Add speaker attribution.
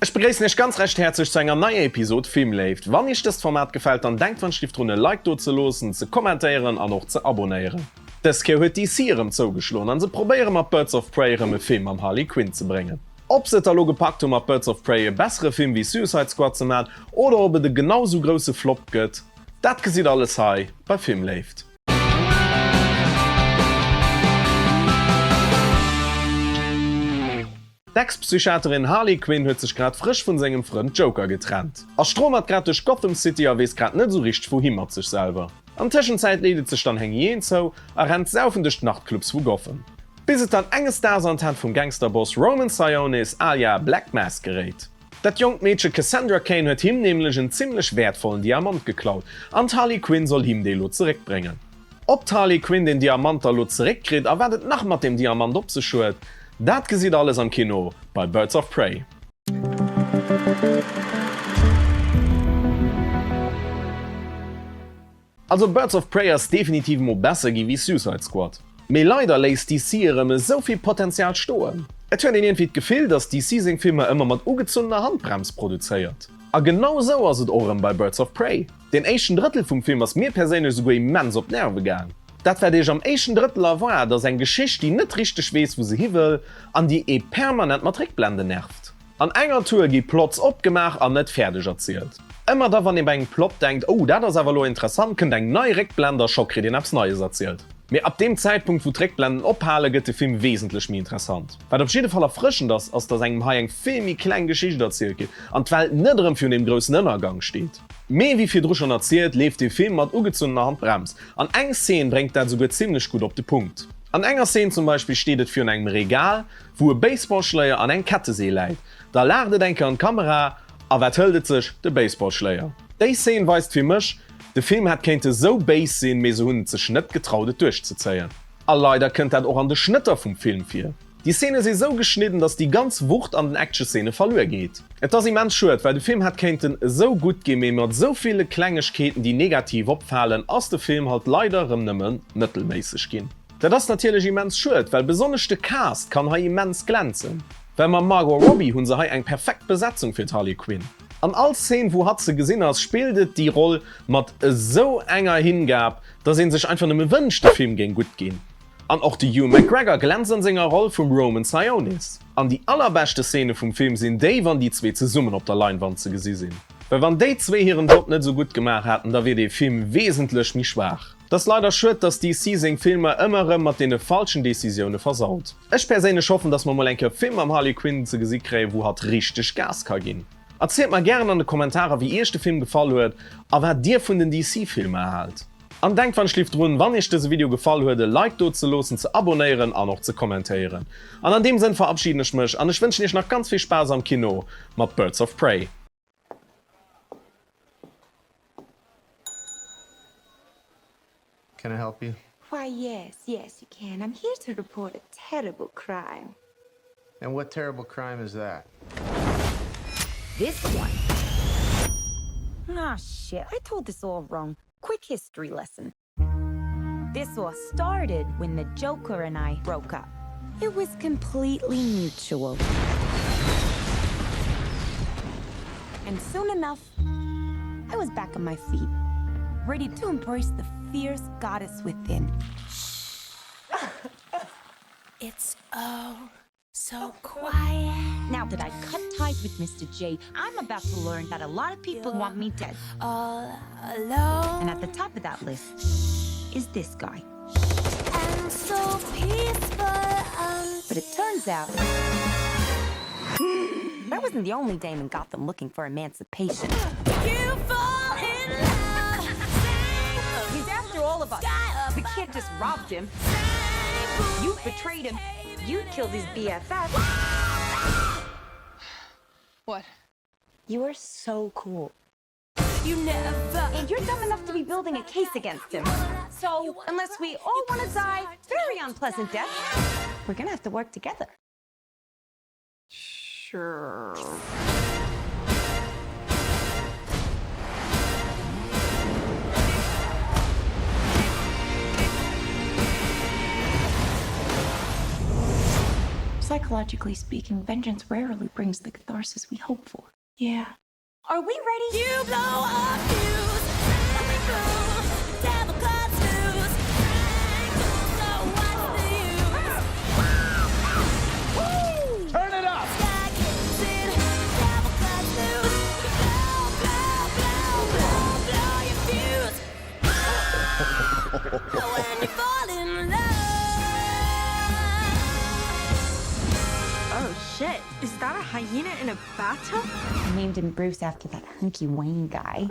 Speaker 1: Ech begréissen iech ganz recht häerzlech zu enger neier Episode Filmléift. Wann iech dëst Format gefält, dann denkt wann-schlift drun e Like do ze loossen, ze kommentéieren an och ze abonéieren. Dës Kéier huet DC erëm zougeschloen an se probéiere mat Birds of Prey erëm e Film mam Harley Quinn ze bréngen. Ob se et da lo gepackt hu mat Birds of Prey e bessere Film wéi Suicide Squad ze man oder ob et e genau sou grousse Flop gëtt, dat gesitt alles hei bei Filmléift. D'Ex-Psychiaterin Harley Quinn huet sech grad frësch vun sengem Frënd Joker getrennt a stromert grad duerch Gotham City a weess grad net esou richteg wouhi mat sech selwer. An Tëschenzäit leet et sech dann Hengien zou a rennt saufen duerch d'Nachtclubs vu Gotham. Bis et dann enges Daags an d'Hänn vum Gangsterboss Roman Sionis alia Black Mask geréit. Dat jonkt Meedche Cassandra Cain huet him nämlech en zimmlech wäertvollen Diamant geklaut an d'Harley Quinn soll him dee lo zeréckbréngen. Ob d'Harley Quinn den Diamant da lo zeréck kritt a wat et nach mat dem Diamant op sech huet, dat gesitt alles am Kino bei Birds of Prey. Also Birds of Prey ass definitiv mol besser gi wéi Suicide Squad, mee leider léisst DC erëm esou vill Potenzial stoen. Et huet een iergendwéi d'Gefill, dass DC seng Filmer ëmmer mat ugezunnener Handbrems produzéiert. A genau esou ass et och erëm bei Birds of Prey. Deen éischten Drëttel vum Film ass mir perséinlech esouguer immens op d'Nerve gaang. Dat wat iech am éischten Drëttel erwaart ass eng Geschicht déi net richteg weess wou se hi wëll an déi ee permanent mat Réckblenden nervt. An enger Tour gi Plots opgemaach an net fäerdeg erzielt. Ëmmer da wann ee bei engem Plot denkt oh dat ass awer elo interessant kënnt eng nei Réckblend a scho kritt een eppes Neies erzielt. Mee ab deem Zäitpunkt wou d'Réckblenden ophale gëtt de Film wesentlech méi interessant. Wat op jidde Fall erfrëschend ass, ass dass engem hei eng vill méi kleng Geschicht erzielt gëtt an d'Welt net erëm virun deem groussen Ënnergang steet. Mee wéi virdru schonn erzielt, leeft dee Film mat ugezunnener Handbrems an eng Szene bréngt dat esouguer zimmlech gutt op de Punkt. An enger Szene zum Beispill steet et virun engem Regal, wou e Baseballschléier an eng Kettesee läit. Da laacht et eng Kéier an d'Kamera a wat hëlt et sech? De Baseballschléier. Déi Szene weist fir mech, de Film hätt kéinte sou béis sinn, mee se hunn et sech net getraut et duerchzezéien. A leider kënnt dat och an de Schnëtter vum Film vir. Déi Szene si sou geschnidden, dass déi ganz Wucht an den Actionszene verluer geet. Et ass immens schued, well de Film hätt kéinten esou gutt ginn, mee mat esou ville Klengegkeeten déi negativ opfalen, ass de Film halt leider erëm nëmme mëttelméisseg ginn. Dat ass natierlech immens schued, well besonnesch de Cast kann hei immens glänzen, well mam Margot Robbie hunn se hei eng perfekt Besetzung fir d'Harley Quinn. An all Szene wou hatt ze gesinn ass, spillt et déi Roll mat esou enger Hingab, dass een sech einfach nëmme wënscht de Film géing gutt ginn. An och de Ewan McGregor glänzt an senger Roll vum Roman Sionis. An déi allerbeschte Szene vum Film sinn déi, wann déi zwee zesummen op der Leinwand ze gesi sinn. Well wann déi zwee hiren Job net esou gutt gemaach hätten, da wier dee Film wesentlech méi schwaach. Et ass leider schued, dass DC seng Filmer ëmmer erëm mat deene falschen Decisioune versaut. Ech perséinlech hoffen, dass mer mol eng Kéier e Film mam Harley Quinn ze gesi kréien, wou hatt richteg Gas ka ginn. Erzielt mer gären an de Kommentarer, wéi iech de Film gefall huet a wat dir vun den DC-Filmer haalt. An denkt wann-schlift drun, wann iech dëse Video gefall huet, e Like do ze loossen, ze abonéieren an och ze kommentéieren. An an deem Sënn verabschieden ech mech an ech wënschen iech nach ganz vill Spaass am Kino mat Birds of Prey.
Speaker 2: Can I help you?
Speaker 3: Why yes, yes you can. I'm here to report a terrible crime.
Speaker 2: And what terrible crime is that?
Speaker 3: This one. Ah shit, I told this all wrong. Quick history lesson. This all started when the Joker and I broke up. It was completely mutual. And soon enough, I was back on my feet, ready to embrace the fierce goddess within.
Speaker 4: It's oh so quiet.
Speaker 3: Now that I cut ties with Mr. J, I'm about to learn that a lot of people
Speaker 4: You're
Speaker 3: want me dead.
Speaker 4: All alone.
Speaker 3: And at the top of that list is this guy.
Speaker 4: And so peaceful
Speaker 3: But it turns out I wasn't the only dame in Gotham looking for emancipation.
Speaker 4: You fall in love.
Speaker 3: He's after all of us. The kid just robbed him. You betrayed him. You killed his BFF.
Speaker 5: What?
Speaker 3: You are so cool.
Speaker 4: You never.
Speaker 3: And you're dumb enough to be building a case against him. So, unless we all want to die very unpleasant deaths, we're gonna have to work together.
Speaker 5: Sure.
Speaker 3: Psychologically speaking, vengeance rarely brings the catharsis we hope for. Yeah. Are we ready?
Speaker 4: You blow a fuse, boom, devil cuts loose. So what's the use?
Speaker 1: Turn it up!
Speaker 4: Sky kicks in, devil cuts loose. Blow, blow, blow, blow, blow your fuse. When you fall in love.
Speaker 5: Oh shit, is that a hyena in a bathtub?
Speaker 3: I named him Bruce after that hunky Wayne guy.